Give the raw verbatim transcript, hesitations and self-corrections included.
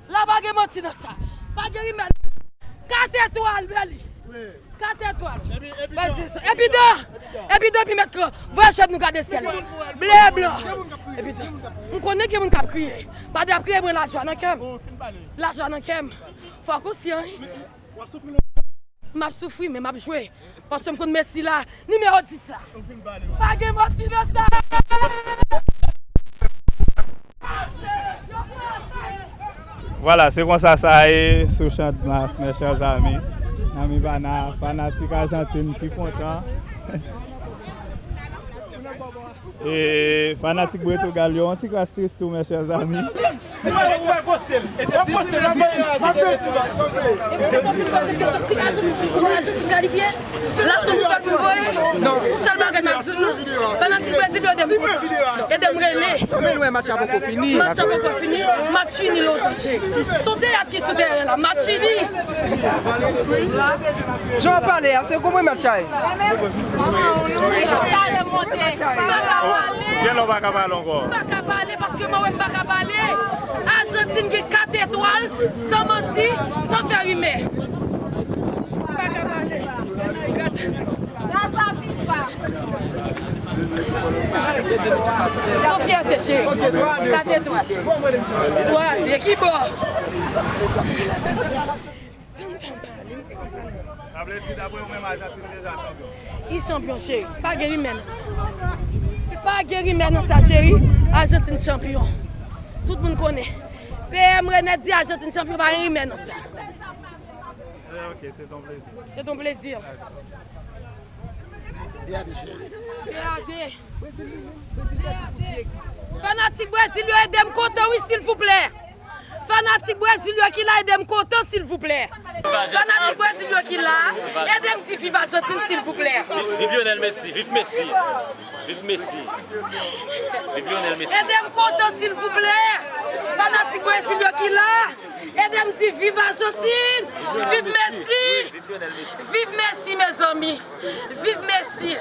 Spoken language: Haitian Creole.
La pa gen manti nan sa. Pa gen rimè nan sa. Kat etwal, Bèli. Kat etwal. Epi dan. Epi dan, epi mèt kran. Voye je nou gade syèl. Ble blan. Epi dan. M konnen gen moun k ap kriye. Pa de ap kriye mwen lajwa nan kè m. Lajwa nan kè m. Fò w konsyan, wi. M ap soufri, men m ap jwe. Paske m konn Messi la, nimewo dis la. Pa gen manti nan sa. Vwala, se konsa sa ye sou Chant Mars, mes chers amis. Nan Mibana, fanatik Ajantin ki kontan. E fanatik Bretogal yo, yon ti kras tris tou, mes chers amis. Ou pa, ou pa poste l. E te poste l. Epi yo fin poze kesyon si Ajantin, pou Ajantin kalifye. La se yon nouvèl pou m voye. Yon sèl bagay m ap di nou, fanatik Brezil yo, ede m kontan. Ede m rele. Men nou wè match la poko fini. Match la poko fini. Match fini lontan, cheri. Se yon teyat ki sou teren la. Match fini. Jan w ap pale a, se konprann match la ye. M pa ka pale. Gen lè w pa ka pale ankò. M pa ka pale paske mwen, m pa ka pale. Ajantin gen kat etwal, san manti, san fè rimè. M pa ka pale. Gras a Fifa. Se yon fyète, cheri. Kat etwal. Twa a de. Ki bò? Sa m fè m pale, m peko pale. Sa vle di, dapre ou menm, Ajantin deja chanpyon? Li chanpyon, cheri. Pa gen rimè nan sa. Pa gen rimè nan sa, cheri. Ajantin chanpyon. Tout moun konnen. P M René di Ajantin chanpyon, pa gen rimè nan sa. Eh, ok, c'est un plaisir. C'est un plaisir. Gade, cheri. Gade. Fanatik Brezil yo, ede m kontan, wi, silvouplè. Fanatik Brezil yo ki la, ede m kontan, silvouplè. Fanatik Brezil yo ki la, ede m di viv Ajantin, silvouplè. Viv Lionel Messi, viv Messi. Viv Messi. Viv Lionel Messi. Ede m kontan, silvouplè. Fanatik Brezil yo ki la, ede m di viv Ajantin. Viv Messi. Viv Messi, mezanmi. Viv Messi.